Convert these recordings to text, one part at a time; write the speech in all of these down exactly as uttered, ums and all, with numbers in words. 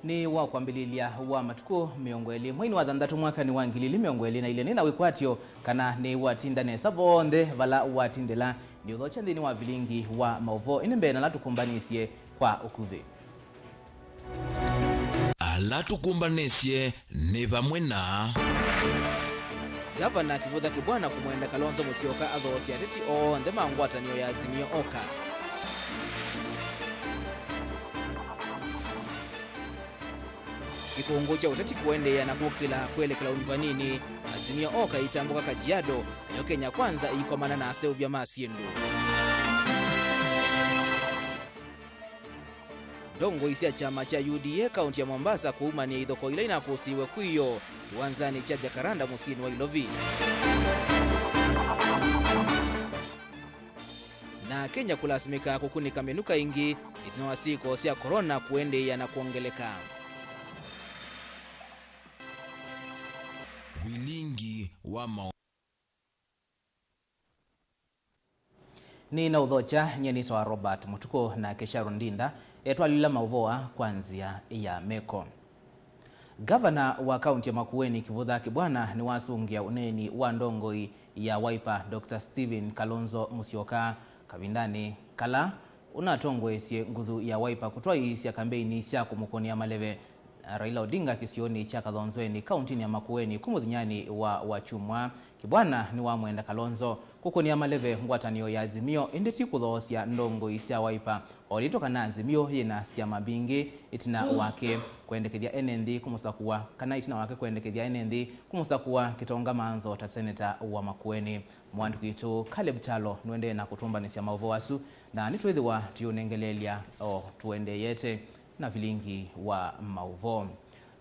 Nĩ wa kwambĩlĩlya wa matukũ mĩongo ĩlĩ, mweinĩ wa thanthatũ, mwakanĩ wa ngili ilĩ mĩongo ĩlĩ na ilĩ, nĩ na wĩkwatyo kana nĩ watinda nesa vonthe vala watindĩla. Nĩ ũthokya nthĩnĩ wa vilingi wa maũvoo, ĩndĩ mbee na ala tũkũmbanĩsye kwa ũkuvĩ. Ala tũkũmbanĩsye nĩ vamwe na Gavana Kĩvũtha Kĩbwana kũmwenda Kalonzo Musyoka athoosye ateti onthe ma ngwatanĩo ya Azimio Oka. Kĩkũngũ kya ũteti kũendeea na kũkĩla kwelekela ũnyuvanĩnĩ, Azimio Oka ĩitambũka Kajiado, nayo Kenya Kwanza ĩikomana na aseũvya ma syĩndũ. Ndongoi sya kyama kya U D A kaunti ya Mombasa kũumanĩa ithokoo ila inakũsĩĩwe kwĩoo kĩwanzanĩ kya Jacaranda mũsyĩnĩ wa Ilovi. Na Kenya kũlasimĩka kũkunĩka mĩnuka ĩngĩ ĩtina wa syĩko sya corona kũendeea na kwongeleka. Vilingi wa mao- Nĩ na ũthokya, nyie nĩtawa Robert Mũtukũ, nake Sharon Ndinda etwalĩla maũvoo aa kwa nzĩa ya meko. Gavana wa kaunti ya Makueni Kĩvũtha Kĩbwana nĩwasũngĩa ũneeni wa ndongoi ya Wiper, Doctor Stephen Kalonzo Musyoka, kavindanĩ kala ũnatongoesye nguthu ya Wiper kũtwaĩĩsya kambeini sya kũmũkũnĩa maleve Raila Odinga kĩsionĩ kya Kathonzweni, kauntinĩ ya Makueni, kũ mũthenyanĩ wa Wakyumwa. Kĩbwana nĩwamwenda Kalonzo kũkũnĩa maleve ngwatanĩo ya Azimio, ĩndĩ ti kũthoosya ndongoi sya Wiper. Olĩtwe kana Azimio yĩ na syama mbingĩ ĩtina wake kwendekethya ene nthĩ kũmũsakũa, kana ĩtina wake kwendekethya ene nthĩ kũmũsakũa, Kĩtonga Manzo ta seneta wa Makueni. Mũandĩki witũ Caleb Kyalo nũendee na kũtũmbanĩsya maũvoo asu, na nĩtwĩthĩwa tũyĩũnengeleelya o tũendeeyete na vilingi wa maũvoo.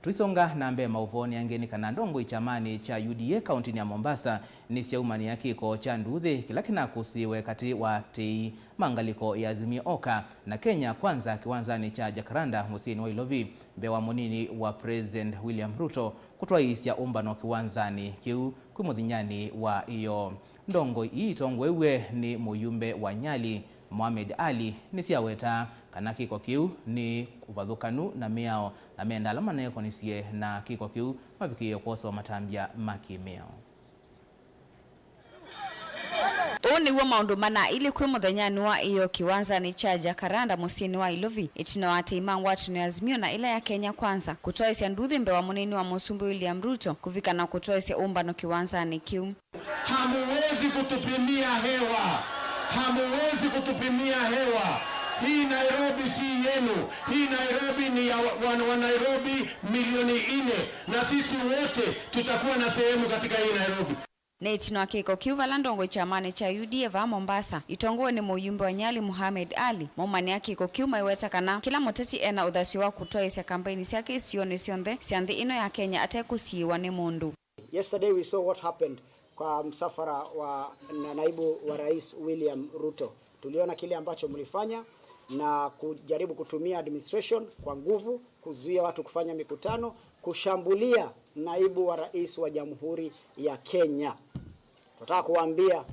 Tũisonga na mbee maũvoonĩ angĩ nĩ kana ndongoi kyamanĩ kya U D A kauntinĩ ya Mombasa nĩsyaumanĩa kĩko kya nduuthĩ kĩla kĩnakũsĩĩwe katĩ wa atĩĩi ma ngalĩko ya Azimio Oka na Kenya Kwanza kĩwanzanĩ kya Jacaranda mũsyĩnĩ wa Ilovi, mbee wa mũnini wa President William Ruto kũtwaĩĩsya ũmbano kĩwanzanĩ kĩu kwĩ mũthenyanĩ wa ĩyoo. Ndongoi ii itongoew'e nĩ mũyumbe wa Nyali, Mohamed Ali, nĩsyawetaa kana kĩko kĩu nĩ ũvathũkanu na mĩao, na menda ala maneekonisye na kĩko kĩu mavikĩĩe kwosewa matambya ma kĩ-mĩao. Ũũ nĩw'o maũndũ mana ilĩ kwĩ mũthenyanĩ wa ĩyoo kĩwanzanĩ kya Jacaranda mũsyĩnĩ wa Ilovi, ĩtina wa atĩĩi ma ngwatanĩo ya Azimio na ĩla ya Kenya Kwanza kũtwaĩsya nduuthĩ mbee wa mũnini wa mũsumbĩ William Ruto kũvika na kũtwaĩsya ũmbano kĩwanzanĩ kĩu. Hamuwezi kutupimia hewa. Hamuwezi kutupimia hewa. Hii Nairobi si yenu. Hii Nairobi ni ya wa, wa, wa Nairobi milioni nne, na sisi wote tutakuwa na sehemu katika hii Nairobi. Nĩ ĩtina wa kĩko kĩu vala ndongoi kyamanĩ kya U D A vaa Mombasa, itongoew'e nĩ mũyumbe wa Nyali Mohamed Ali, maumanĩa kĩko kĩu maiweta kana kĩla mũteti ena ũthasyo wa kũtwaĩĩsya kambeini syake isionĩ syonthe sya nthĩ ĩno ya Kenya atekũsiĩĩwa nĩ mũndũ. Yesterday we saw what happened kwa msafara wa na-, naibu wa rais William Ruto. Tuliona kile ambacho mlifanya na kujaribu kutumia administration kwa nguvu kuzuia watu kufanya mikutano, kushambulia naibu wa rais wa Jamhuri ya Kenya. Nataka kuwaambia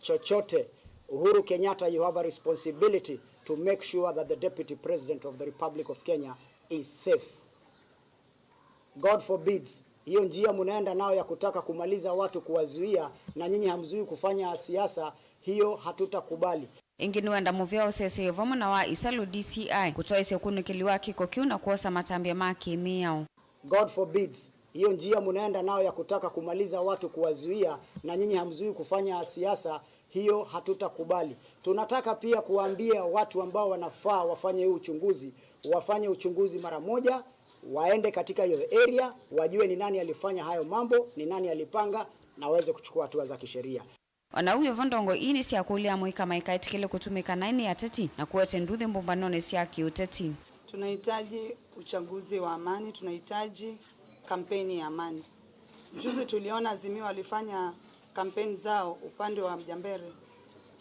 chochote, Uhuru Kenyatta, you have a responsibility to make sure that the Deputy President of the Republic of Kenya is safe. God forbids, hiyo njia munaenda nayo ya kutaka kumaliza watu, kuwazuia, na nyinyi hamzuii kufanya siasa, hiyo hatutakubali. Ĩngĩ nĩwenda mũvea ũseseeo vamwe na wa Isalu D C I kũtwaĩsya ũkunĩkĩli wa kĩko kĩu na kwosa matambya ma kĩ-mĩao. God forbids, hiyo njia munaenda nayo ya kutaka kumaliza watu, kuwazuia, na nyinyi hamzuii kufanya siasa, hiyo hatutakubali. Tunataka pia kuwaambia watu ambao wanafaa wafanye huu uchunguzi, wafanye uchunguzi mara moja, waende katika hiyo area, wajue ni nani alifanya hayo mambo, ni nani alipanga, na waweze kuchukua hatua za kisheria. O na ũu wĩ vo, ndongoi ii nĩsyakũlya amũika maikaetĩkĩle kũtũmĩka naĩ nĩ ateti na kũete nduuthĩ mbũmbanonĩ sya kĩũteti. Tunahitaji uchaguzi wa amani, tunahitaji kampeni ya amani. Juzi tuliona Azimio walifanya kampeni zao upande wa Mjambere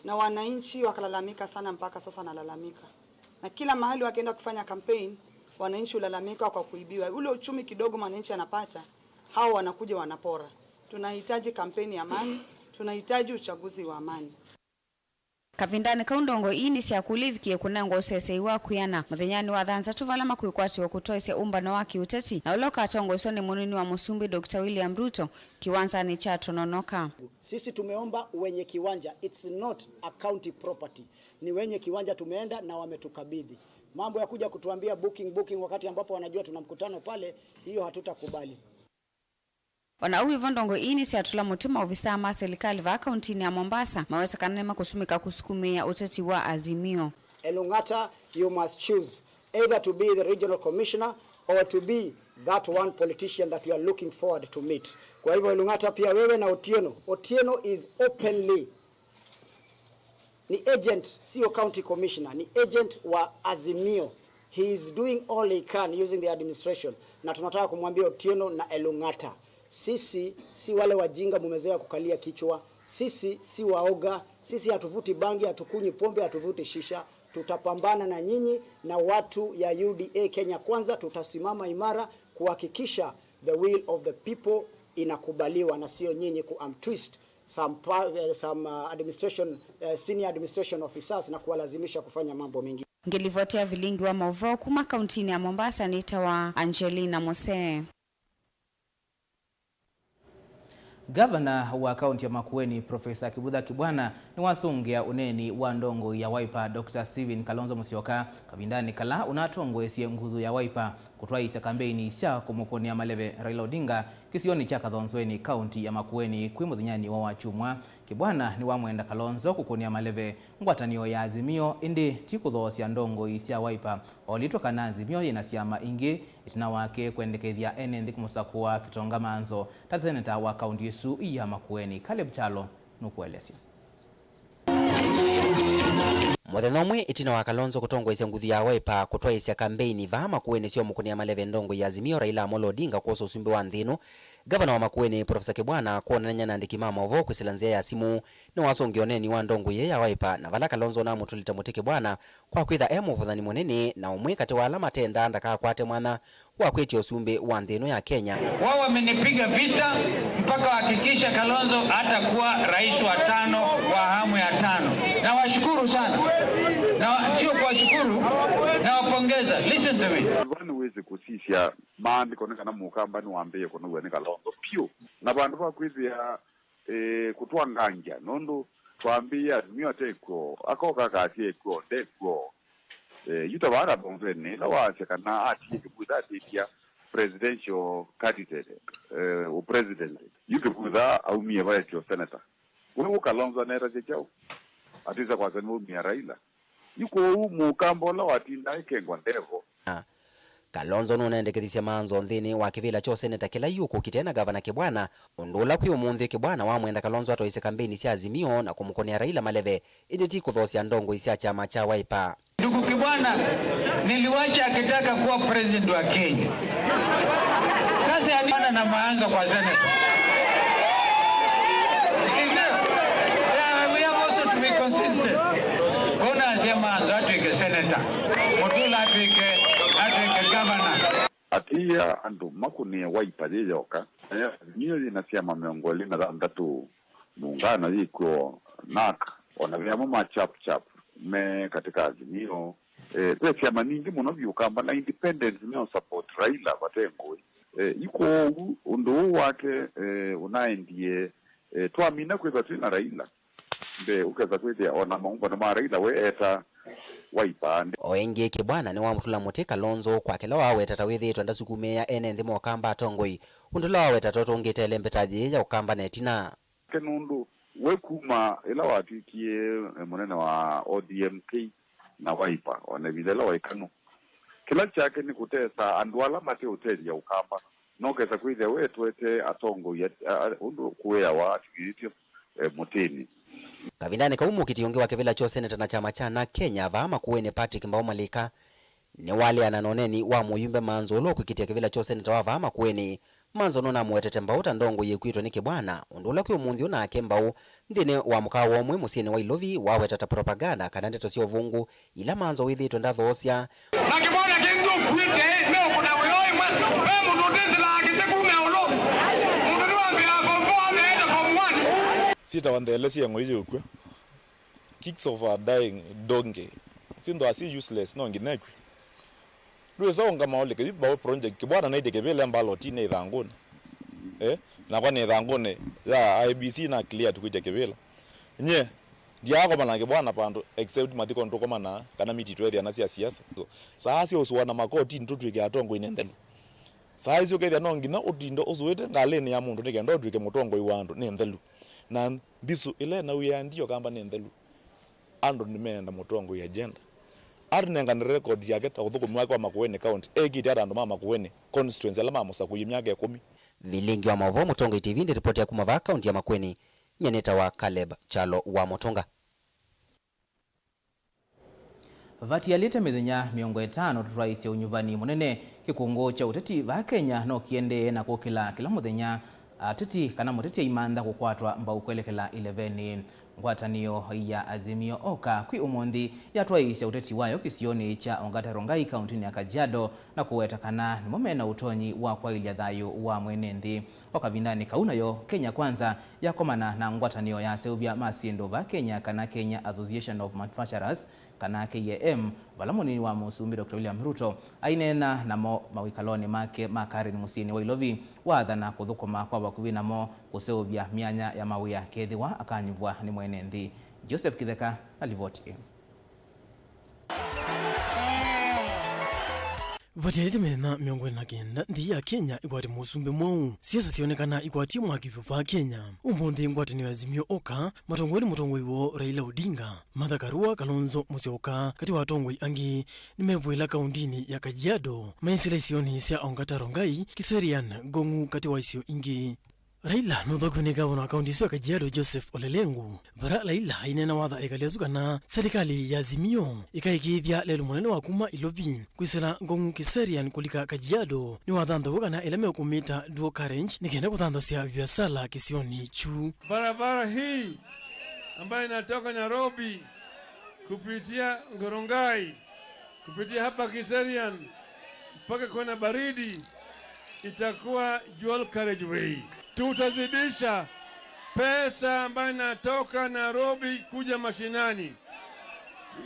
na wananchi wakalalamika sana, mpaka sasa wanalalamika. Na kila mahali wakienda kufanya kampeni, wananchi hulalamika kwa kuibiwa. Ule uchumi kidogo mwananchi anapata, hao wanakuja wanapora. Tunahitaji kampeni ya amani, tunahitaji uchaguzi wa amani. Kavindanĩ kau ndongoi ii nĩsyakũlya ivikie kũnengwa ũsesei wa kwĩana mũthenyanĩ wa thanthatũ vala makwĩkwatĩwa kũtwaĩsya ũmbano wa kĩũteti na ũla ũkatongoeswa nĩ mũnini wa mũsumbĩ Doctor William Ruto kĩwanzanĩ kya Tononoka. Sisi tumeomba wenye kiwanja, it's not a county property. Ni wenye kiwanja tumeenda na wametukabidhi. Mambo ya kuja kutuambia booking, booking wakati ambapo wanajua tuna mkutano pale, hiyo hatutakubali. O na ũu wĩ vo, ndongoi ii nĩsyatũla mũtĩ maovisaa ma silikalĩ vaa kauntinĩ ya Mombasa mawete kana nĩmakũsumĩka kũsukumĩĩa ũteti wa Azimio. Elung'ata, you must choose either to be the regional commissioner or to be that one politician that we are looking forward to meet. Kwa hivyo, Elung'ata, pia wewe na Otieno, Otieno is openly ni agent, sio county commissioner, ni agent wa Azimio. He is doing all he can using the administration, na tunataka kumwambia Otieno na Elung'ata, sisi si wale wajinga mumezoea kukalia kichwa. Sisi si waoga. Sisi hatuvuti bangi, hatukunywi pombe, hatuvuti shisha. Tutapambana na nyinyi na watu ya U D A Kenya Kwanza. Tutasimama imara kuhakikisha the will of the people inakubaliwa na sio nyinyi ku untwist some, pa- eh, some uh, administration, eh, senior administration officers na kuwalazimisha kufanya mambo mengi. Ngĩlivotea vilingi wa maũvoo kuma kauntinĩ ya Mombasa nĩtawa Angelina Musee. Gavana wa kaunti ya Makueni, Profesa Kivutha Kibwana, nĩwasũngĩa ũneeni wa ndongoi ya Wiper, Doctor Stephen Kalonzo Musyoka, kavindanĩ kala ũnatongoesye nguthu ya Wiper kũtwaĩĩsya kambeini sya kũmũkũnĩa maleve Raila Odinga kĩsionĩ kya Kathonzweni, kaunti ya Makueni, kwĩ mũthenyanĩ wa Wakyumwa. Kibwana nĩwamwenda Kalonzo kũkũnĩa maleve ngwatanĩo ya Azimio, ĩndĩ ti kũthoosya ndongoi sya Wiper, olĩtwe kana Azimio yĩna syama ingĩ ĩtina wake kwendekethya ene nthĩ kũmũsakũa kĩtonga manzo ta seneta wa kaunti ĩsu ya Makueni. Caleb Kyalo nũkũelesya. Mũthenya ũmwe ĩtina wa Kalonzo kũtongoesya nguthu ya Wiper kũtwaĩĩsya kambeini vaa Makueni sya ũmũkũnĩa maleve ndongoi ya Azimio Raila Amolo Odinga kwosa ũsumbĩ wa nthĩ ĩno, gavana wa Makueni Profesa Kibwana kwonanany'a na andĩki ma maũvoo kwĩsĩla nzĩa ya simũ nĩwasũngĩa ũneeni wa ndongoi ĩĩ ya Wiper, na vala Kalonzo namũtũlĩte mũtĩ Kibwana kwa kwĩtha e mũvũthani mũnene na ũmwe katĩ wa ala matendaa ndakakwate mwanya wa kwĩtya ũsumbĩ wa nthĩ ĩno ya Kenya. Wao wamenipiga vita mpaka wahakikisha Kalonzo atakuwa rais wa tano wa awamu ya tano. Nawashukuru sana. Na sio kuwashukuru, nawapongeza. Listen to me. Vani wĩsĩ kũsisya maandĩko nĩ kana Mũkamba nĩwambĩĩe kũnow'a nĩ Kalonzo vyũ. Na vandũ va kwĩthĩa, eh, kũtwangangya, nũndũ twambĩĩe Azimio atekw'o, akoka akasya ekw'o, ndekw'o. Eh, yu ta vaa Kathonzweni, ĩla waasya kana atiie Kivutha atĩtya presidential candidate, eh, ũpresident, yu Kivutha aumie vaetye ũseneta. We ũ Kalonzo anetasya kyaũ? Atĩsa kwasya nĩwaumia Raila. Yu kwoou Mũkamba ũla watindaa ĩkengwa ndevo. Kalonzo nũnendekethisye manzo nthĩnĩ wa kĩvĩla kya ũseneta kĩla yu kũkitĩe na Gavana Kibwana, ũndũ ũla kwĩ ũmũnthĩ Kibwana wamwenda Kalonzo atwaĩĩsye kambeini sya Azimio na kũmũkũnĩa Raila maleve, ĩndĩ ti kũthoosya ndongoi sya kyama kya Wiper. Ndugu Kibwana, niliwacha akitaka kuwa president wa Kenya. Sasa yani ana na maanzo kwa senate. Ndio. Yeah, we have also to be consistent. Mbona asema anzo atwike senator? Mutula atwike, atwike governor. Atĩĩa andũ makũnĩe Wiper yĩ yoka, nayo Azimio yĩna syama mĩongo ĩlĩ na thanthatũ, Muungano yĩkw'o, nak, o na ve amwe ma Chap Chap me katĩ ka Azimio. Eh, ve syama nyingĩ mũno vyũ Kamba, na independents nĩo support Raila vate ngũĩ. Eh, yu kwoou ũndũ ũũ wake, eh, ũnaendie, eh, twamina kwĩthwa twĩ na Raila, mbee ũkesa kwĩthĩa o na maũmbano ma Raila we eta Wiper. O ĩngĩ, Kibwana nĩwamũtũla mũtĩ Kalonzo kwa kĩla waweta ta wĩthĩĩtwe ndasukumĩĩa ene nthĩ ma Ũkamba atongoi, ũndũ ũla waweta ta ũtũngĩte ĩlembeta yĩĩ ya Ũkamba na ĩtina. Ke nũndũ we kuma ĩla watw'ĩkie, eh, mũnene wa O D M K na Wiper, o na ĩvinda ĩla waĩ KANU, kĩla kyake nĩ kũtesa andũ ala mate ũtethya Ũkamba. No kesa kwĩthĩa we twete atongoi at-, a-, a-, ũndũ kũĩawa atw'ĩĩtw'e, eh, mũtĩnĩ. Kavindanĩ kau, mũkiti ũngĩ wa kĩvĩla kya ũseneta na kyama kya nak Kenya vaa Makueni, Patrick Mbao Malika, nĩwaleana na ũneeni wa mũyumbe Manzo ũla ũkwĩkĩtĩa kĩvĩla kya ũseneta wa vaa Makueni. Manzo nũnamũetete Mbao ta ndongoi yĩkw'ĩtwe nĩ Kibwana, ũndũ ũla kwĩ ũmũnthĩ ũnake Mbao nthĩnĩ wa mũkaawa ũmwe mũsyĩnĩ wa Ilovi waweta ta propaganda kana ndeto sya ũvũngũ ila Manzo wĩthĩĩtwe ndathoosya. Na Kibwana kĩngĩ ũkuĩte, nĩ ũkũna wĩoo ĩmwe, ve mũndũ ũtĩsĩlaa kĩtĩ kuma ĩũlũ. Mũndũ nĩwambĩaa form four ameete form one. Syĩtawa nthele sya ng'oi yĩũkw'a. Kicks of a dying donkey. Syĩndũ asĩ useless, no nginya ĩkw'e. Ndwĩsa ũngama ũlike yu bao project kĩbwana naitye kĩvĩla mbaloti nĩ ĩthangũnĩ. Eh? Nakwa nĩ ĩthangũnĩ ya I E B C na clear tukwĩtya kĩvĩla. Nye, ndiakomana kĩbwana vandũ except mathiko ndũkomana kana miti twethĩana sya siasa. So, saa sya ũsũana makotini tũtw'ĩke atongoi nĩ nthelu. Saa isu ũkethĩa no nginya ũtinde ũsũĩte ngalĩnĩ ya mũndũ nĩ kenda ũtw'ĩke mũtongoi wa andũ nĩ nthelu. Na mbisũ ĩla ĩnauĩaa ndio kamba nĩ nthelu. Andũ nĩmeenda mũtongoi agenda. Atũnengane record yake ta ũthũkũmi wake wa Makueni County ekĩte ata andũ ma Makueni constituency ala mamũsakũie myaka ĩkũmi. Vilingi wa maũvoo Mũtongoi T V ndĩ ripoti ya kuma vaa kaunti ya Makueni, nyie nĩtawa Caleb Kyalo wa Mũtũnga. Vatialĩte mĩthenya mĩongo ĩtano tũtwaĩsye ũnyuvani mũnene, kĩkũngũ kya ũteti vaa Kenya no kĩendee na kũkĩla kĩla mũthenya, ateti kana mũteti aimantha kũkwatwa mbau kwelekela ĩlevenĩ. Ngwatanĩo ya Azimio Oka kwĩ ũmũnthĩ yatwaĩĩsya ũteti wayo kĩsionĩ kya Ongata Rongai kauntinĩ ya Kajiado na kũweta kana nĩmo mena ũtonyi wa kwaĩlya thayũ wa mwene nthĩ. O kavindanĩ kau nayo Kenya Kwanza yakomana na ngwatanĩo ya aseũvya ma syĩndũ vaa Kenya kana Kenya Association of Manufacturers kana K A M, vala mũnini wa mũsumbĩ Doctor William Ruto aineena namo mawĩkalonĩ make ma Karen mũsyĩnĩ wa Ilovi, waathana kũthũkũma kwa vakuvĩ namo kũseũvya myanya ya mawĩa kethĩwa akanyuvwa nĩ mwene nthĩ. Joseph Kitheka na livoti ĩyo. Vatialĩte mĩthenya mĩongo ĩlĩ na kenda nthĩ ya Kenya ĩkwate mũsumbĩ mweũ, siasa syonekana ikwatie mwaki vyũ vaa Kenya. Ũmũnthĩ ngwatanĩo ya Azimio Oka matongoi nĩ mũtongoi woo Raila Odinga, Martha Karua, Kalonzo Musyoka, katĩ wa atongoi angĩ, nĩmevũĩla kauntinĩ ya Kajiado maisĩla isionĩ sya Ongata Rongai, Kiserian, Ngong'u, katĩ wa isio ingĩ. Raila nũthokiwe nĩ ngavana wa kaunti ĩsu ya Kajiado, Joseph Ole Lenku, vara Raila aineena watha ekali asu kana serikali ya Azimio ĩkaĩkĩĩthya lelũ mũnene wa kuma Ilovi kwĩsĩla Ngong'u Kiserian kũlika Kajiado nĩwathanthaw'a kana ĩla mekũmĩta dual carriage nĩ kenda kũthanthasya viasala kĩsionĩ kyu. Barabara hii ambayo inatoka Nairobi kupitia Ngorongai kupitia hapa Kiserian mpaka kwenda Baridi itakuwa dual carriageway. Tutazidisha pesa ambayo inatoka Nairobi kuja mashinani.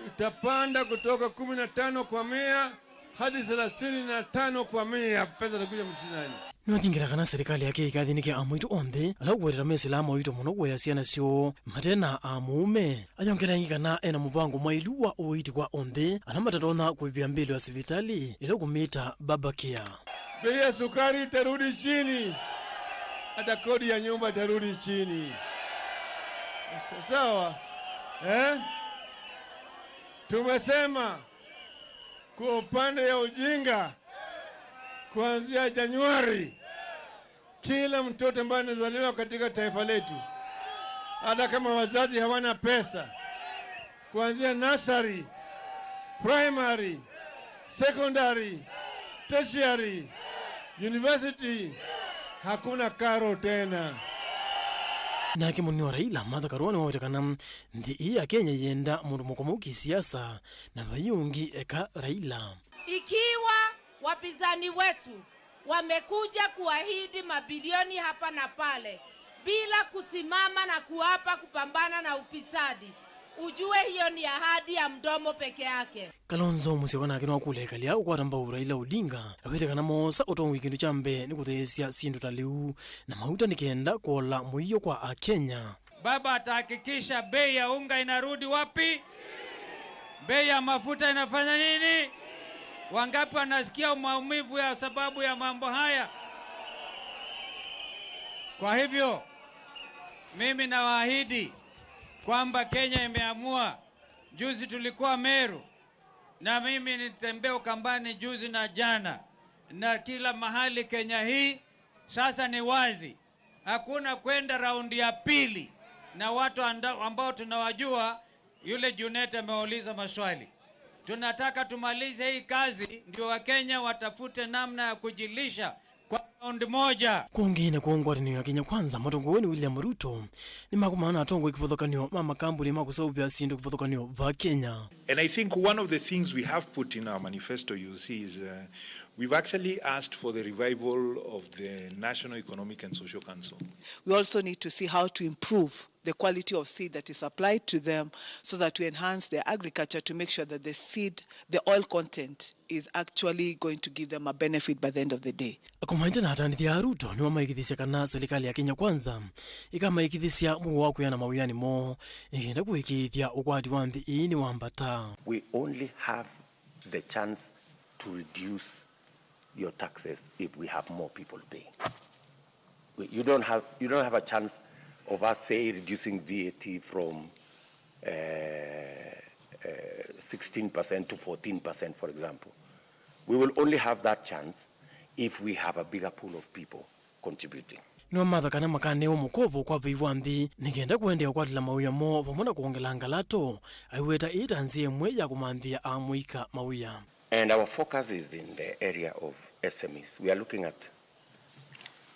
Tutapanda kutoka kumi na tano kwa mia hadi thelathini na tano kwa mia pesa inakuja mashinani. Nĩwathingĩla kana serikali yake ĩkathi nĩke amũitũ onthe ala ũkweteta mesĩlaa maũito mũno kũea syana syoo mate na amũũme. Ayongela ĩngĩ kana ena mũvango mwaĩlu wa ũiiti kwa onthe ala matatonya kũĩvĩa mbĩlo ya sivitalĩ ĩla ũkũmĩta Baba Care. Bei ya sukari itarudi chini, hata kodi ya nyumba itarudi chini. Sawa, eh? Tumesema kwa upande ya ujinga, kuanzia Januari, kila mtoto ambaye anazaliwa katika taifa letu, hata kama wazazi hawana pesa, kuanzia nursery, primary, secondary, tertiary, university, hakuna karo tena. Nake mũnini wa Raila, Martha Karua, nĩwaweta kana nthĩ ĩĩ ya Kenya yĩenda mũndũ mũkomau kĩsiasa, na vai ũngĩ eka Raila. Ikiwa wapinzani wetu wamekuja kuahidi mabilioni hapa na pale bila kusimama na kuapa kupambana na ufisadi, ujue hiyo ni ahadi ya mdomo peke yake. Kalonzo Musyoka nake nĩwakũlya ekali aa kũkwata mbau Raila Odinga, awete kana moosa ũtongoi kĩndũ kya mbee nĩ kũtheesya syĩndũ ta lĩu na mauta nĩ kenda kũola mũio kwa Akenya. Baba atahakikisha bei ya unga inarudi wapi? Bei ya mafuta inafanya nini? Wangapi wanasikia maumivu ya sababu ya mambo haya? Kwa hivyo, mimi nawaahidi kwamba Kenya imeamua. Juzi tulikuwa Meru, na mimi nitembea Ukambani juzi na jana, na kila mahali Kenya hii. Sasa ni wazi, hakuna kwenda raundi ya pili na watu anda-, ambao tunawajua. Yule Junet amewauliza maswali. Tunataka tumalize hii kazi, ndio Wakenya watafute namna ya kujilisha kwa raundi moja. Kũngĩ nakw'o ngwatanĩo ya Kenya Kwanza, mũtongoi nĩ William Ruto, nĩmakomana na atongoi kĩvathũkany'o ma makambuni ma kũseũvya syĩndũ kĩvathũkany'o va Kenya. And I think one of the things we have put in our manifesto, you'll see, is, uh, we've actually asked for the revival of the National Economic and Social Council. We also need to see how to improve the quality of seed that is supplied to them, so that we enhance their agriculture to make sure that the seed, the oil content, is actually going to give them a benefit by the end of the day. Akomaĩte na atandĩthya a Ruto nĩmamaĩkĩthĩsya kana serikali ya Kenya Kwanza ĩkamaĩkĩthĩsya mũuo wa kwĩana mawĩanĩ moo nĩ kenda kũĩkĩĩthya ũkwati wa nthĩ ĩĩ nĩwambata. We only have the chance to reduce your taxes if we have more people paying. We- You don't have, you don't have a chance of us, say, reducing V A T from uh, uh, sixteen percent to fourteen percent, for example. We will only have that chance if we have a bigger pool of people contributing. Nĩwamatha kana makanewa mũkovo kwa vei wa nthĩ nĩ kenda kũendeea kũkwatĩla mawĩa moo vamwe na kwongela ngalato, aiweta ĩĩ ta nzĩa ĩmwe ya kũmanthĩa amũika mawĩa. And our focus is in the area of S M Es. We are looking at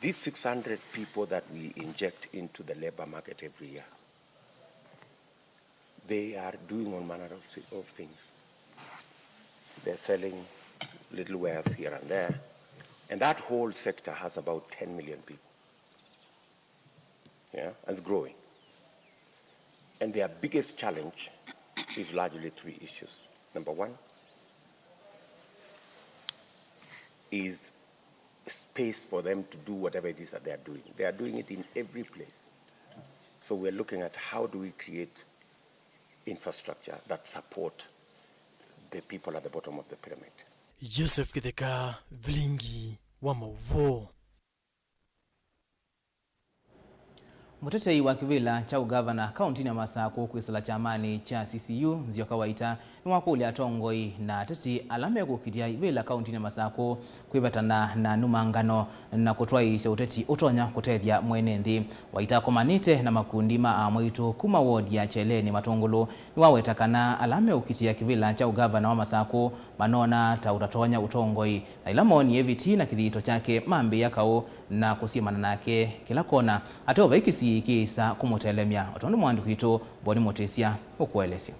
these six hundred people that we inject into the labor market every year. They are doing all manner of, thi- of things. They're selling little wares here and there. And that whole sector has about ten million people. Yeah, and it's growing. And their biggest challenge is largely three issues. Number one is space for them to do whatever it is that they are doing. They are doing it in every place. So we're looking at how do we create infrastructure that support the people at the bottom of the pyramid. Joseph Kitheka, Vilingi wa Mauvoo. Mũtetei wa kĩvĩla kya ũgavana kaũntĩnĩ ya Masakũ kwĩsĩla kyamanĩ kya C C U, Nzioka Waita, nĩwakũlya atongoi na ateti ala mekũkitĩa ivĩla kaũntĩnĩ ya Masakũ kwĩvetana na numangano na kũtwaĩĩsya ũteti ũtonya kũtethya mwene nthĩ. Waita akomanĩte na makundi ma amwaitũ kuma wodi ya Kyeleni Matũngũlũ nĩwaweta kana ala meũkitĩa kĩvĩla kya ũgavana wa Masakũ manoona ta ũtatonya ũtongoi, na ĩla moonie Viti na kĩthito kyake mambĩĩa kaũ na kũsiĩmana nake kĩla kona, ateo vai kĩsii kĩĩsa kũmũtelemya, o tondũ mwandĩki witũ Boni Mũtĩsya ũkũelesya.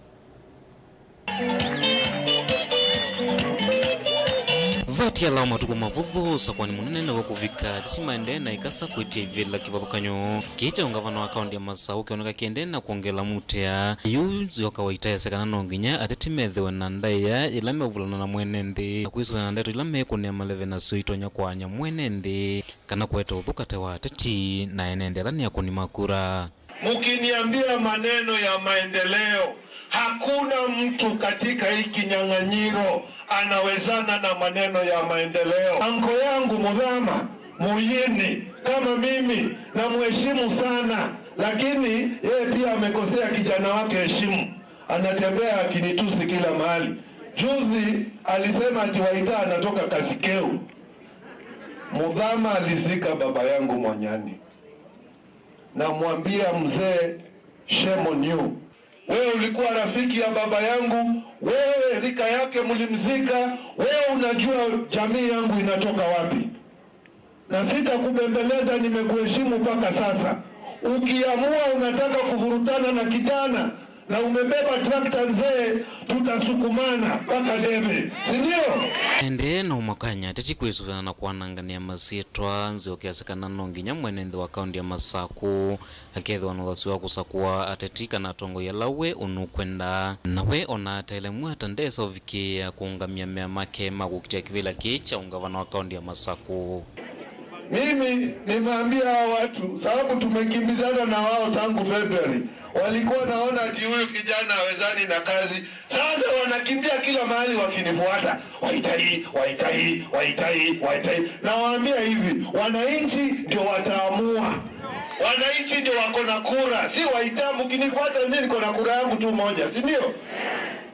Vatiala wa matukũ mavũthũ, ũsakũani mũnene nĩw'o kũvika, ateti maendee na ĩkasa kwĩtya ivĩla kĩvathũkany'o kĩĩ kya ũngavana wa kaũntĩ ya Masaũ kĩoneka kĩendee na kwongela mutea. Yu Nzioka Waita easya kana no nginya ateti methĩwe na ndaĩa yĩla meũvulana na mwene nthĩ, na kwĩsũvĩa na ndeto ila mekũnĩa maleve nasyo itonya kwaany'a mwene nthĩ, kana kũete ũthũkate wa ateti na ene nthĩ ala nĩ akũni ma kura. Mkiniambia maneno ya maendeleo, hakuna mtu katika hii kinyang'anyiro anawezana na maneno ya maendeleo. Anko yangu Mudhama Muyini, kama mimi, namheshimu sana, lakini yeye pia amekosea kijana wake heshima. Anatembea akinitusi kila mahali. Juzi alisema ati Waita anatoka Kasikeu. Mudhama alizika baba yangu Mwanyani. Namwambia mzee, shame on you. Wewe ulikuwa rafiki ya baba yangu, wewe rika yake mlimzika, wewe unajua jamii yangu inatoka wapi. Na sitakubembeleza, nimekuheshimu mpaka sasa. Ukiamua unataka kuvurutana na kijana, na umebeba trakta nzee, tutasukumana mpaka debe, si ndio? Endee na ũmakany'a ateti kwĩsũvĩana na kwananganĩa masyĩtwa, Nzioka easya kana no nginya mwene nthĩ wa kaũntĩ ya Masakũ akethĩwa na ũthasyo wa kũsakũa ateti kana atongoi ala we ũnũkwenda. Na we ona atelemw'a ta ndesa ũvikĩĩa kũũngamya mea make ma kũkitĩa kĩvĩla kĩĩ kya ũngavana wa kaũntĩ ya Masakũ. Mimi nimeambia hao watu, sababu tumekimbizana na wao tangu February. Walikuwa naona ati huyu kijana hawezani na kazi. Sasa wanakimbia kila mahali wakinifuata. Waita hii, Waita hii, Waita hii, Waita hii. Nawaambia hivi, wananchi ndio wataamua. Wananchi ndio wako na kura, si Waita. Mkinifuata mimi niko na kura yangu tu moja, si ndio?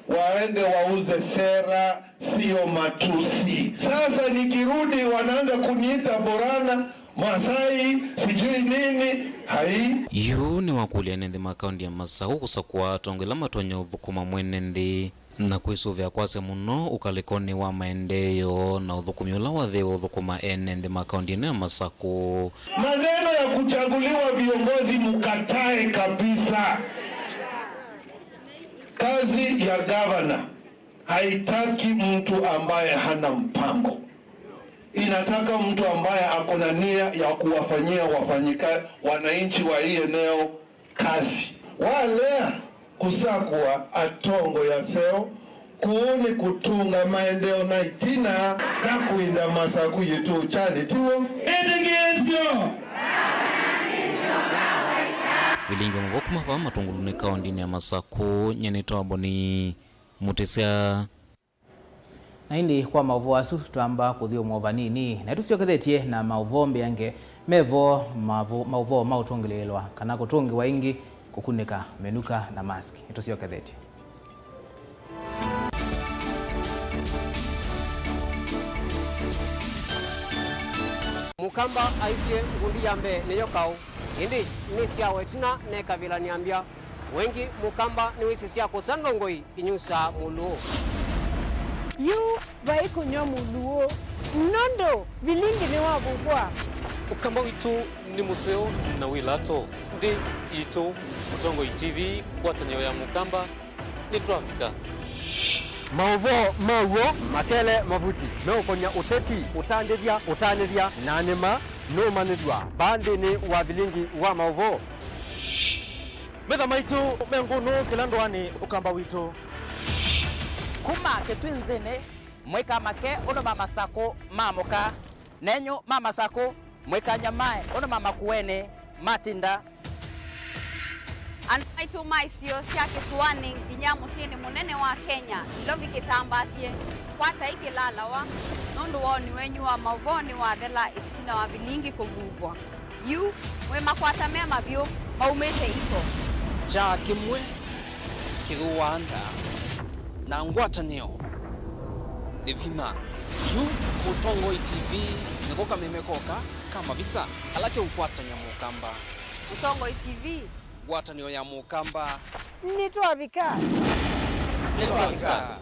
Waende wauze sera, sio matusi. Sasa nikirudi wanaanza kuniita Borana, Masai, sijui nini. Hai. Yu nĩwakũlya ene nthĩ ma kaũntĩ ya Masaũ kũsakũa atongoi ala matonya ũthũkũma mwene nthĩ na kwĩsũvĩa kwasya mũno ũkalĩkonĩ wa maendeeo na ũthũkũmi ũla wathĩĩwe ũthũkũma ene nthĩ ma kaũntĩ ĩno ya Masakũ. Maneno ya kuchaguliwa viongozi mkatae kabisa. Kazi ya gavana haitaki mtu ambaye hana mpango. Inataka mtu ambaye ako na nia ya kuwafanyia wafanyika-, wananchi wa hii eneo Kasi. Walea kusakua atongoi aseo, kũu nĩ kũtũnga maendeeo na ĩtina na kwĩnda Masaku yĩtũkyanĩ, tiw'o? Ĩtĩkĩĩsyo. Vilingi mũvo kuma vaa Matungulunĩ kaũndĩnĩ ya Masaku, nyie nĩtawa Boni Mũtĩsya. Na ĩndĩ kwa maũvoo asu, twamba kũthyũmũa vanini, na nĩtũsyokethetye na maũvoo mbeange. Mevo mavu- maũvoo ma ũtũngĩlĩĩlwa kana kũtũngĩwa ĩngĩ, kũkunĩka mĩnuka na mask. Nĩtũsyokethetye. Mũkamba aisye, ngundi ya mbee nĩyo kaũ, ĩndĩ nĩ syawa ĩtina nekavĩla nĩambya. Wengi Mũkamba nĩwĩsĩ sya kũsa ndongoi inyusaa mũlũũ. Yu vai kũnyw'a mũlũũ, nũndũ vilingi nĩwavuvwa. Ũkamba witũ nĩ mũseo na wĩ lato. Nthĩ yitũ, Mũtongoi T V, ngwatanĩo ya Mũkamba, nĩtwavika. Maũvoo ma w'o makele mavuti meũkonya ũteti, ũtandĩthya, ũtanĩthya, na nĩma nũũmanyĩthw'a vaa nthĩnĩ wa vilingi wa maũvoo. Metha maitũ me ngũnũ kĩla ndũanĩ Ũkamba witũ. Kuma Kĩtwinzĩnĩ, mwĩka make ũndũ ma Masakũ maamũka, nenyu ma Masakũ, mwĩka nyamae ũndũ ma Makuenĩ matinda. Andũ maitũ ma isio sya kĩsũanĩ nginya mũsyĩnĩ mũnene wa Kenya, Nairobi kĩtambaasye, kwatai kĩlalawa, nũndũ woni wenyu wa maũvoo nĩwathela ĩtina wa vilingi kũvuvwa. Yu, mwĩ makwata me mavyũ maumĩte iko. Kyaa kĩmwe kĩthũaa nda, na ngwatanĩo nĩ vinya. Yu, Mũtongoi T V nĩko kameme koka ka mavisa ala keũkwatany'a Mũkamba. Mũtongoi T V. Ngwatanĩo ya Mũkamba. Nĩtwavika. Nĩtwavika.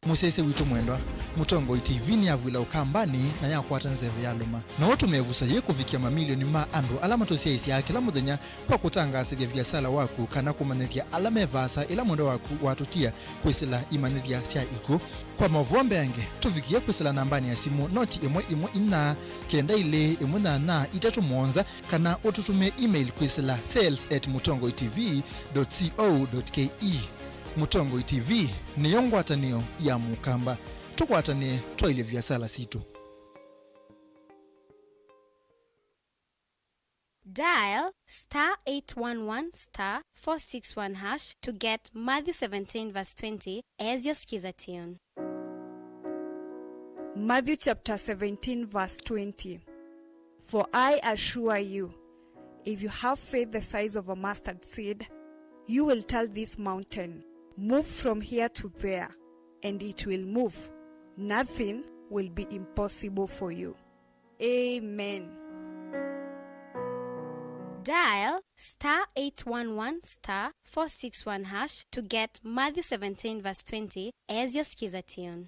Mũsyaĩĩsya witũ mwendwa, Mũtongoi T V nĩyavw'ĩla Ũkambanĩ na yakwata nzeve ya lũma. No ũtũme ĩvuso yĩĩ kũvikĩa mamilioni ma andũ ala matũsyaĩĩsyaa kĩla mũthenya kwa kũtangaasĩthya viasala waku kana kũmanyĩthya ala me vaasa ĩla mwendwa waku watũtia kwĩsĩla imanyĩthya sya ikw'ũ. Kwa maũvoo mbeange, tũvikĩe kwĩsĩla nambanĩ ya simũ noti ĩmwe ĩmwe inya, kenda ilĩ ĩmwe nyanya itatũ mũonza, kana ũtũtũmĩe email kwĩsĩla sales at mũtongoi T V dot co dot K E. Mũtongoi T V nĩyo ngwatanĩo ya Mũkamba. Tũkwatanĩe twaĩlye viasala sitũ. Dial star eight one one star four six one hash to get Matthew seventeen verse twenty as your Skiza tune. Matthew chapter seventeen verse twenty. For I assure you, if you have faith the size of a mustard seed, you will tell this mountain, "Move from here to there," and it will move. Nothing will be impossible for you. Amen. Dial star eight one one star four six one hash to get Matthew seventeen verse twenty as your Skiza tune.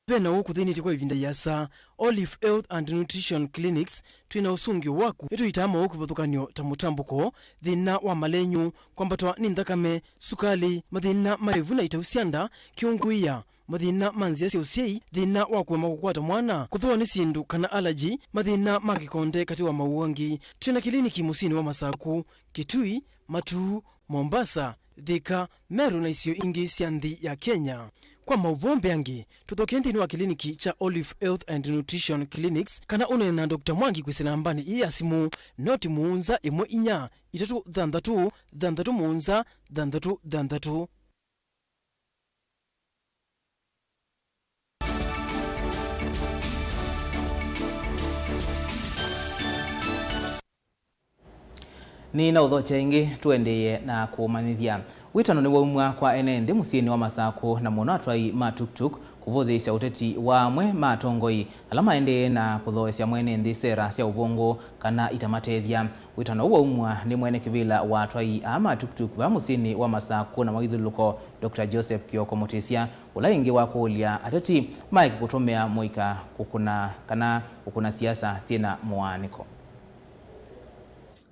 Ve na ũũ kũthĩnĩtye kwa ĩvinda ĩasa. Olive Health and Nutrition Clinics, twĩ na ũsũngĩo waku. Nĩtũitaa maũũ kĩvathũkany'o ta mũtambũko, thĩna wa malenyu, kwambatwa nĩ nthakame, sukalĩ, mathĩna ma ĩvu na itau sya nda, kĩũngũĩa, mathĩna ma nzĩa sya ũsyai, thĩna wa kũema kũkwata mwana, kũthũwa nĩ syĩndũ kana allergy, mathĩna ma kĩkonde katĩ wa maũũ angĩ. Twĩ na kĩliniki mũsyĩnĩ wa Masaku, Kitui, Matuu, Mombasa, Thika, Meru na isio ingĩ sya nthĩ ya Kenya. Kwa maũvoo mbeange, tũthokee nthĩnĩ wa kĩliniki kya Olive Health and Nutrition Clinics kana ũneene na Doctor Mwangi kwĩsĩla nambanĩ ĩĩ ya simũ, noti mũonza ĩmwe inya itatũ thanthatũ thanthatũ mũonza thanthatũ thanthatũ. Nĩ na ũthokya ĩngĩ, tũendeeye na kũmanyĩthya. Wĩtano nĩwaumw'a kwa ene nthĩ mũsyĩnĩ wa Masakũ, na mũno atwai ma tuktuk, kũvũthĩĩsya ũteti wa amwe ma atongoi ala maendee na kũthoosya mwene nthĩ sera sya ũvũngũ kana itamatethya. Wĩtano ũũ waumw'a nĩ mwene kĩvĩla wa atwai aa ma tuktuk vaa mũsyĩnĩ wa Masakũ na mawĩthyũlũlũko, Doctor Joseph Kioko Mũtĩsya, ũla ĩngĩ wakũlya ateti maeke kũtũmĩa mũika kũkũna kana kũkũna siasa syĩna mũaanĩko.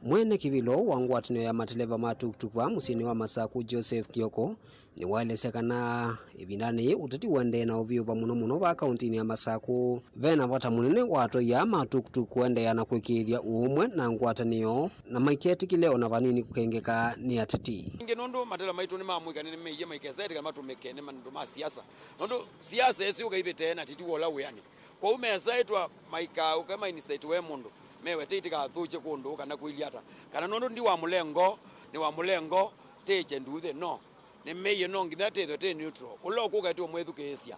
Mwene kĩvĩlo wa ngwatanĩo ya mateleva ma tuktuk vaa mũsyĩnĩ wa Masaku, Joseph Kioko, nĩwaelesya kana ĩvindanĩ yĩĩ ũteti ũendee na ũvyũva mũno mũno vaa kaũntĩnĩ ya Masaku. Ve na vata mũnene wa atwai aa ma tuktuk kũendeea na kũĩkĩĩthya ũũmwe na ngwatanĩo, na maiketĩkĩle o na vanini kũkengeka nĩ ateti. Ĩngĩ nũndũ mateleva maitũ nĩmamwĩka nĩmeie maikesa ĩtĩ kana matũmĩke nĩ andũ ma siasa, nũndũ siasa ĩsyũka ivĩtee na titiwa ũla wĩanĩ. Kwoou mesaĩtwa maikaaũke mainisitatiwe mũndũ, mewete itikathũkye kũndũ kana kũilyĩ ata, kana nũndũ ndi wa mũlengo, nĩ wa mũlengo, tĩkye nduthĩ, no. Nĩmeie no nginya tĩthwe tĩ neutral. Ũla ũkũka ti ũmwĩthukĩĩsya,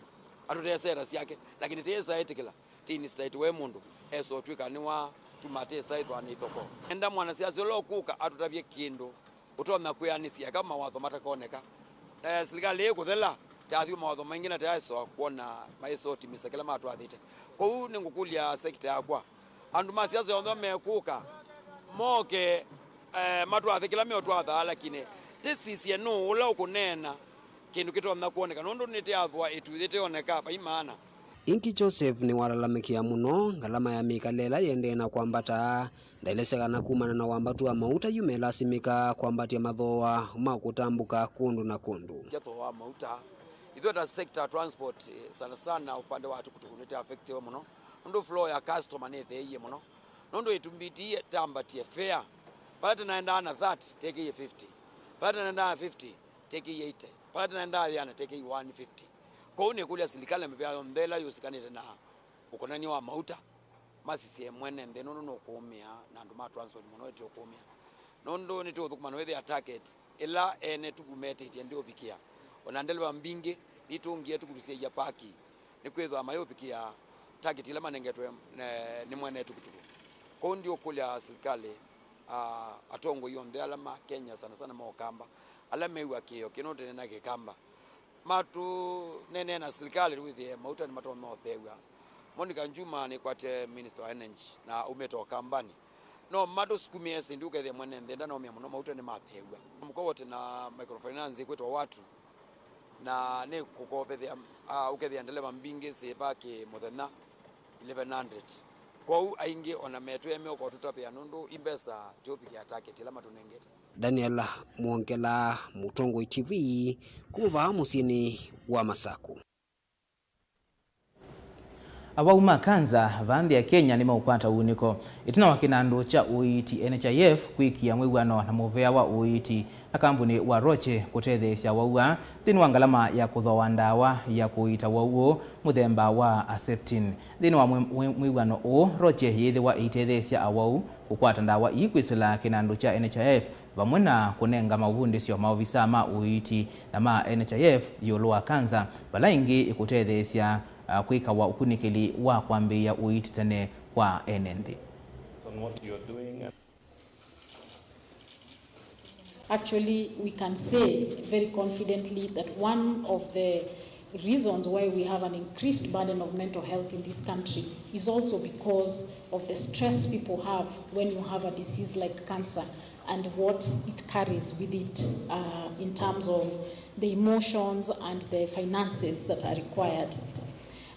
atũteseta syake, lakini tĩĩsa ĩtĩkĩla, tĩ initiate we mũndũ, esa ũtw'ĩka nĩwatuma tĩĩsa ĩthwa nĩ ithoko. Enda mwanasiasa ũla ũkũka atũtavye kĩndũ ũtonya kwĩanĩsya eka mawatho matakoneka. Eh, silikalĩ ĩkũthela, taathi mawatho maingĩ na taaĩsa kwona maĩsa ũtimisa kĩla matwathĩte. Kwoou nĩngũkũlya sekita yakwa, andũ ma siasa yonthe mekũka, moke, eh, matwathe kĩla meũtwathaa, lakini tĩsisye nũũ ũla ũkũneena kĩndũ kĩtonya kwoneka, nũndũ nĩtĩathwa ĩtuĩ yĩteoneka vai maana. Ĩngĩ Joseph nĩwalalamĩkĩa mũno ngalama ya mĩkalĩle ĩendee na kwambata. Ndaelesya kana kumana na wambatu wa mauta yu melasimĩka kwambatya mathooa ma kũtambũka kũndũ na kũndũ. Kya thooa wa mauta, ithuĩ ta sector transport, eh, sana sana upande wa tukutuku nĩtĩ affectiwe mũno, nũndũ flow ya customer nĩtheeie mũno, nũndũ ĩtumbĩtie tambatie fare. Vala tĩnaendaa na thirty, tekĩie fifty. Vala tĩnaendaa na fifty, tekĩie eighty. Vala tĩnaendaa yĩana, tekĩie one fifty. Kwoou nĩkũlya silikalĩ na mĩvĩa yonthe ĩla yũsikanĩte na ũkonany'a wa mauta, masisye mwene nthĩ, nũndũ nũkũũmĩa, na andũ ma transport mũno ĩtĩ ũkũũmĩa. Nũndũ nĩtũũthũkũma na wĩthĩa target ĩla ene tuku metĩtye ndĩũvikĩa. O na ndeleva mbingĩ nitũngie tuku tũsyaia paki, nĩkwĩthwa mayũvikĩa target ila manengetwe, eh, nĩ mwene tukutuku. Kwoou ndiũkũlya silikalĩ, ah, atongoi onthe ala ma Kenya, sana sana ma Ũkamba, ala mew'a kĩĩo kĩno tene na Kĩkamba, matũneenee na silikalĩ wĩthĩe mauta nĩmatonya ũtheew'a. Monica Juma nĩkwate Minister wa Energy na aumĩte Ũkambanĩ. No matũsukumĩe ĩsĩ indi ũkethĩa mwene nthĩ ndanaũmĩa mũno, mauta nĩmatheew'a. Mũkoa wote na microfinance ĩkwĩtwa Watu, na nĩkũkovethea, ah, ũkethĩa ndeleva mbingĩ syĩva kĩ mũthenya eleven hundred. Kwoou aingĩ ona metwĩe meũka ũtũtavĩa nũndũ imbesa tiũvikĩa target ĩla matũnengete. Daniel Mwongela, Mũtongoi T V, kuma vaa mũsyĩnĩ wa Masaku. Awau ma kanza vaa nthĩ ya Kenya nĩmeũkwata ũunĩko ĩtina wa kĩnandũ kya ũiiti N H I F kwĩkĩa mwĩw'ano na mũvea wa ũiiti na kambuni wa Roche kũtetheesya awau aa nthĩnĩ wa ngalama ya kũthooa ndawa ya kũiita wau ũũ mũthemba wa Herceptin. Nthĩnĩ wa mwĩ-, mwĩ-, mwĩw'ano ũũ, Roche yĩĩthĩwa ĩitetheesya awau kũkwata ndawa ii kwĩsĩla kĩnandũ kya N H I F, vamwe na kũnenga mavundĩsyo maovisaa ma ũiiti na ma N H I F ĩũlũ wa kanza, vala ĩngĩ ĩkũtetheesya, ah, kwĩkawa ũkunĩkĩli wa kwambĩĩa ũiiti tene kwa ene nthĩ. On what you're doing. Actually, we can say very confidently that one of the reasons why we have an increased burden of mental health in this country is also because of the stress people have when you have a disease like cancer and what it carries with it, uh, in terms of the emotions and the finances that are required.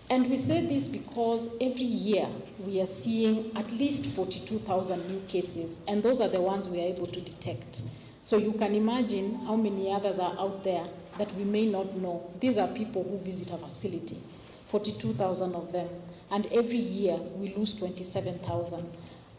And we say this because every year we are seeing at least forty-two thousand new cases, and those are the ones we are able to detect. So you can imagine how many others are out there that we may not know. These are people who visit our facility, forty-two thousand of them, and every year we lose twenty-seven thousand.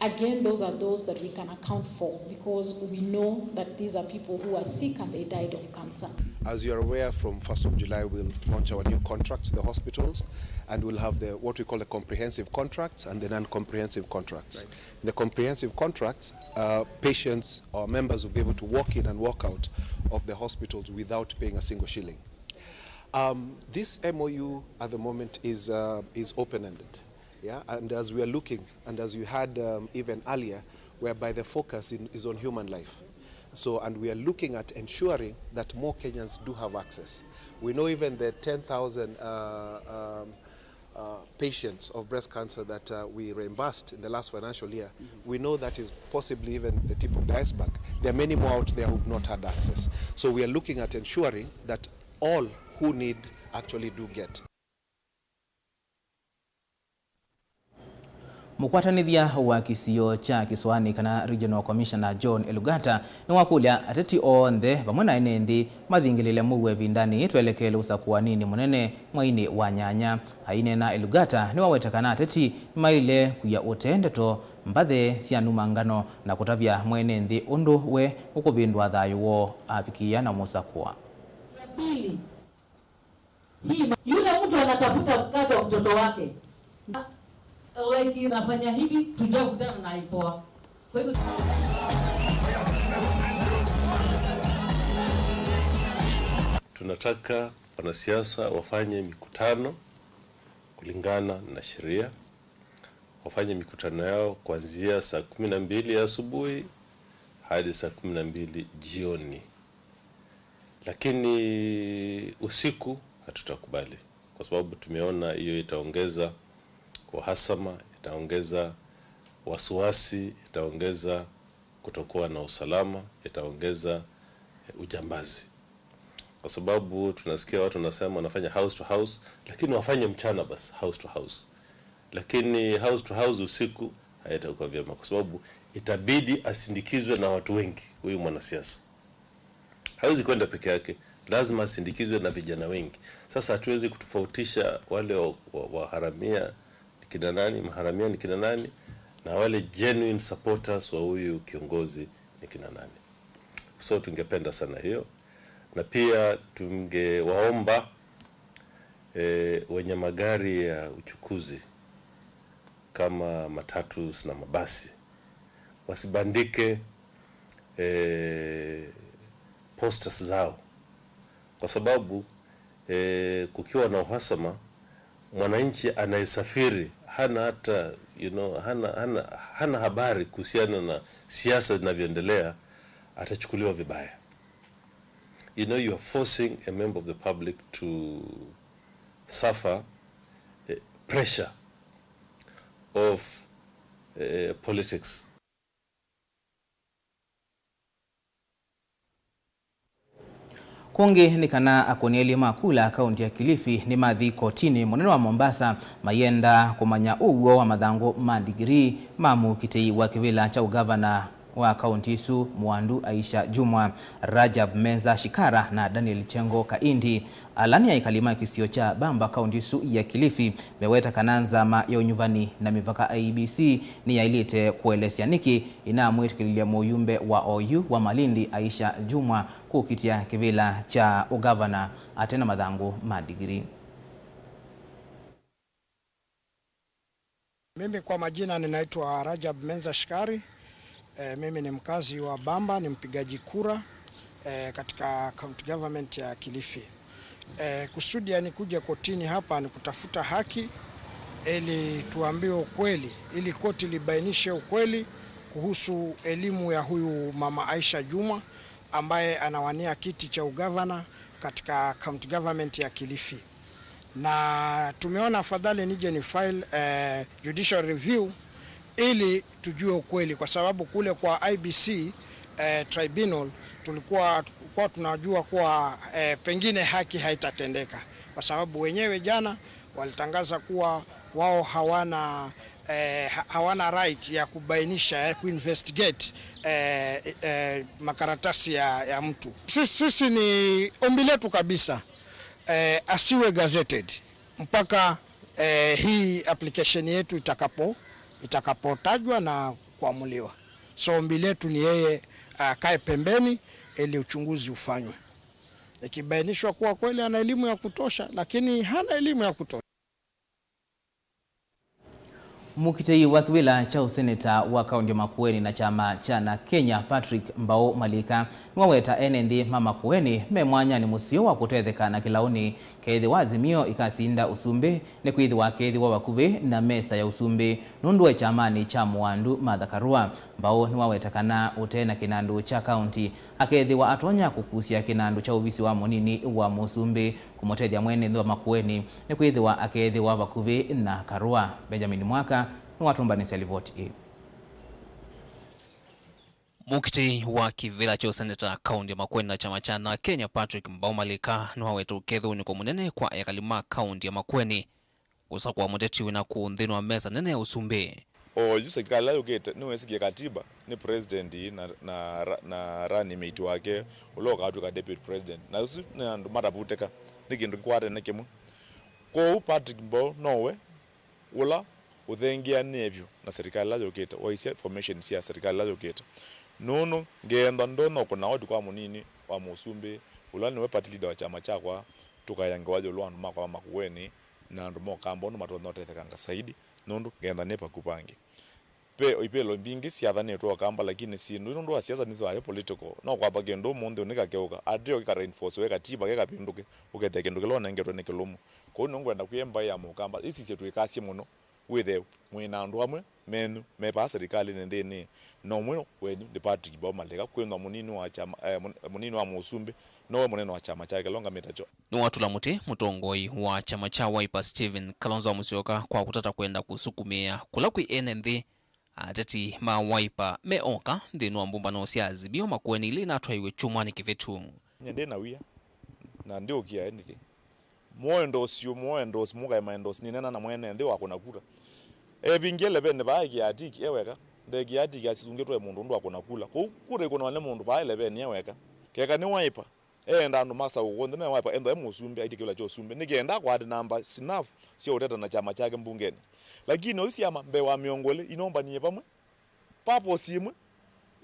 Again, those are those that we can account for because we know that these are people who are sick and they died of cancer. As you are aware, from first of July, we'll launch our new contract to the hospitals, and we'll have the, what we call the comprehensive contracts and the non-comprehensive contracts. Right. In the comprehensive contracts, uh, patients or members will be able to walk in and walk out of the hospitals without paying a single shilling. Um, this M O U at the moment is, uh, is open-ended. Yeah, and as we are looking, and as you heard, um, even earlier, whereby the focus in, is on human life. So, and we are looking at ensuring that more Kenyans do have access. We know even the ten thousand, uh, um, uh, patients of breast cancer that, uh, we reimbursed in the last financial year, we know that is possibly even the tip of the iceberg. There are many more out there who've not had access. So we are looking at ensuring that all who need actually do get. Mũkwatanĩthya wa kĩsio kya Kĩsũanĩ kana Regional Commissioner John Elugata nĩwakũlya ateti onthe vamwe na ene nthĩ mathingĩlĩle mũuo ĩvindanĩ yĩĩ twelekele ũsakũanĩnĩ mũnene mweinĩ wa nyanya. Aineena, Elugata nĩwaweta kana ateti nĩmaĩle kwia ũtee ndeto, mbathe sya numangano na kũtavya mwene nthĩ ũndũ we ũkũvĩndũa thayũ woo avikĩĩa na mũsakũa. Ya pili, hii, yule mtu anatafuta mkate wa mtoto wake. Like, inafanya hivi, tujakutana na IPOA. Kwa hivyo, tunataka wanasiasa wafanye mikutano kulingana na sheria, wafanye mikutano yao kuanzia saa kumi na mbili ya asubuhi hadi saa kumi na mbili jioni. Lakini usiku hatutakubali, kwa sababu tumeona hiyo itaongeza uhasama, itaongeza wasiwasi, itaongeza kutokuwa na usalama, itaongeza, eh, ujambazi. Kwa sababu tunasikia watu wanasema wanafanya house to house, lakini wafanye mchana basi, house to house. Lakini house to house usiku haitakuwa vyema, kwa sababu itabidi asindikizwe na watu wengi huyu mwanasiasa. Hawezi kwenda peke yake, lazima asindikizwe na vijana wengi. Sasa hatuwezi kutofautisha wale wa, wa, wa haramia ni kina nani, maharamia ni kina nani, na wale genuine supporters wa huyu kiongozi ni kina nani. So tungependa sana hiyo, na pia tungewaomba, eh, wenye magari ya uchukuzi kama matatus na mabasi wasibandike, eh, posters zao, kwa sababu, eh, kukiwa na uhasama, mwananchi anayesafiri hana hata, you know, hana, hana, hana habari kuhusiana na siasa zinavyoendelea, atachukuliwa vibaya. You know, you are forcing a member of the public to suffer, eh, pressure of, eh, politics. Kũngĩ nĩ kana akũni elĩ ma kula kaunti ya Kilifi nĩmathi kotinĩ mũnene wa Mombasa mayenda kũmanya ũw'o wa mathangũ ma ndigirii ma mũkitĩi wa kĩvĩla kya ũgavana wa kaunti ĩsu Mwandu Aisha Jumwa, Rajab Menza Shikara na Daniel Chengo Kaindi. Ala nĩ aikali ma kĩsio kya Bamba, kaunti ĩsu ya Kilifi, meweta kana nzama ya ũnyuvani na mĩvaka, I E B C, nĩyaĩlĩte kũelesya nĩkĩ ĩnamwĩtĩkĩlilya mũyumbe wa oyu wa Malindi, Aisha Jumwa, kũkitĩa kĩvĩla kya ũgavana ate na mathangũ ma ndigirii. Mimi kwa majina ninaitwa Rajab Menza Shikari. Eh, mimi ni mkazi wa Bamba, ni mpigaji kura, eh, katika county government ya Kilifi. Eh, kusudi ya nikuje kotini hapa ni kutafuta haki ili tuambiwe ukweli, ili koti libainishe ukweli kuhusu elimu ya huyu mama Aisha Jumwa ambaye anawania kiti cha ugavana katika county government ya Kilifi. Na tumeona afadhali nije ni file, eh, judicial review ili tujue ukweli, kwa sababu kule kwa I B C, eh, tribunal tulikuwa, tulikuwa tunajua kuwa, eh, pengine haki haitatendeka, kwa sababu wenyewe jana walitangaza kuwa wao hawana, eh, ha-, hawana right ya kubainisha, ya kuinvestigate, eh, eh, makaratasi ya, ya mtu. Sisi, sisi ni ombi letu kabisa, eh, asiwe gazetted mpaka, eh, hii application yetu itakapo, itakapotajwa na kuamuliwa. So ombi letu ni yeye akae pembeni ili uchunguzi ufanywe. Ikibainishwa kuwa kweli ana elimu ya kutosha, lakini hana elimu ya kutosha. Mũkitĩi wa kĩvĩla kya ũseneta wa kaunti ya Makueni na kyama kya Na Kenya, Patrick Mbao Malika, nĩwaweta ene nthĩ ma Makueni me mwanyanĩ mũseo wa kũtetheka na kĩlaũnĩ kethĩwa Azimio ĩkasinda ũsumbĩ, nĩkwĩthĩwa akeethĩwa vakuvĩ na mesa ya ũsumbĩ nũndũ e kyamanĩ kya Mwandu Martha Karua. Mbao nĩwaweta kana ũte na kĩnandũ kya kaunti, akeethĩwa atonya kũkusya kĩnandũ kya ovisi wa mũnini wa mũsumbĩ kũmũtethya mwene nthĩ wa Makueni, nĩkwĩthĩwa akeethĩwa vakuvĩ na Karua. Benjamin Mwaka nĩwatũmbanĩsya livoti ĩĩ. Mũkitĩi wa kĩvĩla kya ũseneta kaunti ya Makueni na kyama kya Na Kenya, Patrick Mbao Malika, nĩwaweta ũkethũnĩko mũnene kwa ekali ma kaunti ya Makueni kũsakũa mũteti wĩna kũũ nthĩnĩ wa mesa nene ya ũsumbĩ. O yu serikali ĩla yũkĩte nĩwĩsĩkie katiba nĩ president na, na, na running mate wake ũla ũkatw'ĩka deputy president, na ũsu nĩ andũ matavutĩka, nĩ kĩndũ kĩkwatene kĩmwe. Kwoou Patrick Mbau nowe ũla ũthengeanĩe vyũ na serikali ĩla yũkĩte, waisye formation sya serikali ĩla yũkĩte. Nũndũ ngeenda ndonya ũkũna oti kwa mũnini wa mũsumbĩ, ũla nĩwe party leader wa kyama kyakwa, tũkaea ngewa ĩũlũ wa andũ makwa ma Makueni na andũ ma Ũkamba ũndũ matonya ũtethekanga saidi, nũndũ ngeenda nĩ vaku vangĩ. Ve ivĩlo mbingĩ syathanĩtwe Ũkamba, lakini syĩndũ nũndũ wa siasa nĩthayo political, no kwamba kĩndũ ũmũnthĩ ũnĩka keũka, ateo kĩka reinforce we katiba kekavĩndũke, ũkethĩa kĩndũ kĩla ũnengetwe nĩ kĩlũmu. Kwoou nĩngwenda kwĩa mbaĩ ya Mũkamba ĩsisye twĩkasye mũno, wĩthĩe mwĩ na andũ amwe menyu me vaa serikalinĩ nthĩnĩ, na ũmwe wenyu nĩ Patrick Mbau Malika, kwĩthwa mũnini wa kyama, eh, mũn-, mũnini wa mũsumbĩ, nowe mũnene wa kyama kyake kĩla ũngamĩte kyo. Nĩwatũla mũtĩ mũtongoi wa kyama kya Wiper Stephen Kalonzo Musyoka kwa kũtata kwenda kũsukumĩa kũla kwĩ ene nthĩ. Ateti ma Wiper me oka nthĩnĩ wa mbũmbano sya Azimio Makueni ila inatwaiwe kyumwanĩ kĩvĩtu. Nyie ndĩ na wia na ndiũkia anything. Muo endorse yu, muo endorse, mukae ma endorse, ninena na mwene nthĩ wa kũna kura. Evingie leveni vaa ekia atiki e weka. Ndekia atiki asisungĩtwe e mũndũ ũndũ wa kũna kula. Kũu kura ikũnawa nĩ mũndũ vaa leveni e weka. Keka nĩ Wiper. Eenda andũ masaũkwa onthe me Wiper, ethwa e mũsumbĩ, aitie kĩvĩla kya ũsumbĩ, nĩ kenda akwate namba sinafu sya ũteta na kyama kyake mbungenĩ. Lakini oyu syama mbee wa mĩongo ĩlĩ inombanie vamwe, purpose ĩmwe,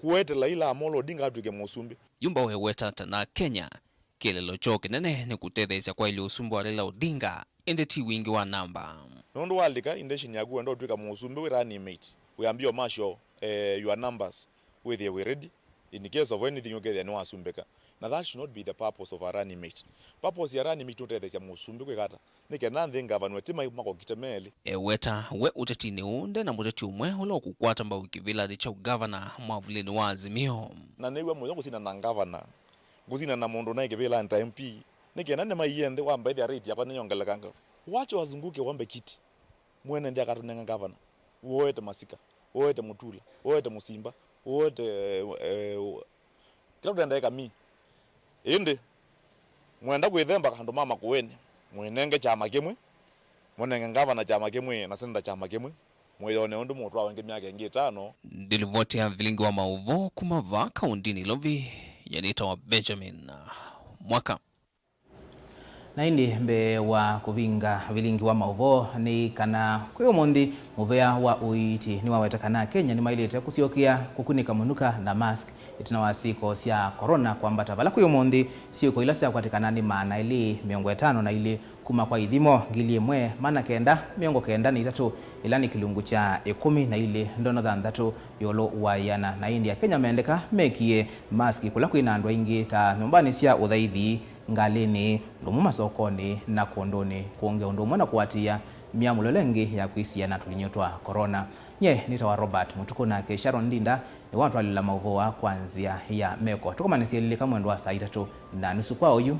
kũetela Raila Amolo Odinga atw'ĩke mũsumbĩ. Yu Mbau eweta ta na Kenya, kĩeleelo kyoo kĩnene nĩ kũtetheesya kwaĩlya ũsumbĩ wa Raila Odinga, ĩndĩ ti wingĩ wa namba. Nũndũ walika intention yaku wenda ũtw'ĩka mũsumbĩ wĩ running mate, wĩambie ũmasyo, eh, your numbers, wĩthĩe wĩ ready. In case of anything, ũkethĩa nĩwasumbĩka. Na that should not be the purpose of a running mate. Purpose ya running mate nĩ ũtetheesya mũsumbĩ kwĩka ata? Nĩ kenda nthĩ ngavanwe ti mai makokite me elĩ. Eweta we ũtetinĩ ũũ nde na mũteti ũmwe ũla ũkũkwata mbau kĩvĩlanĩ kya ũgavana mwavulĩnĩ wa Azimio. Na nĩw'a mũyo ngũsina na ngavana, ngũsina na mũndũ naĩ kĩvĩlanĩ ta M P. Nĩ kenda nĩmaiye nthĩ wambaĩthya rate yakwa nĩyongelekanga. Wacha wazunguke wambe kiti. Mwene nthĩ akatũnenga ngavana, woete Masika, woete Mũtula, woete Mũsimba, woete, eh, kĩla ũtenda eka mi. Ĩndĩ mwenda kwĩthemba andũ ma Makueni, mwĩnenge kyama kĩmwe, mũnenge ngavana kyama kĩmwe na seneta kyama kĩmwe, mwĩyone ũndũ mũtwawa ĩngĩ myaka ĩngĩ ĩtano. Ndilivoti ya vilingi wa maũvoo kuma vaa kaũndĩnĩ Nairobi, nyanĩtawa Benjamin Mwaka. Na ĩndĩ mbee wa kũvinga vilingi wa maũvoo nĩ kana kwĩ ũmũnthĩ mũvea wa ũiiti nĩwaweta kana Akenya nĩmaĩlĩte kũsyokea kũkunĩka mũnuka na mask ĩtina wa syĩko sya corona kwambata, vala kwĩ ũmũnthĩ syĩko ila syakwatĩkana nĩ maana elĩ mĩongo ĩtano na ilĩ kuma kwa ithimo ngili ĩmwe maana kenda mĩongo kenda na itatũ, ĩla nĩ kĩlungu kya ĩkũmi na ilĩ ndono thanthatũ ĩũlũ wa ĩana. Na ĩndĩ Akenya mendeka mekie mask kũla kwĩ na andũ aingĩ ta nyũmbanĩ sya ũthaithi, ngalĩnĩ, ũndũ ũmwe masokonĩ na kũndũnĩ kũngĩ, ũndũ ũmwe na kũatĩĩa myamũlo ĩla ĩngĩ ya kwĩsiana tũlinyũ twa corona. Nyie nĩtawa Robert Mũtukũ, nake Sharon Ndinda nĩwatwalĩla maũvoo aa kwa nzĩa ya meko. Tũkomanĩsye lĩlĩka mwendo wa saa itatũ na nusu kwa oyu.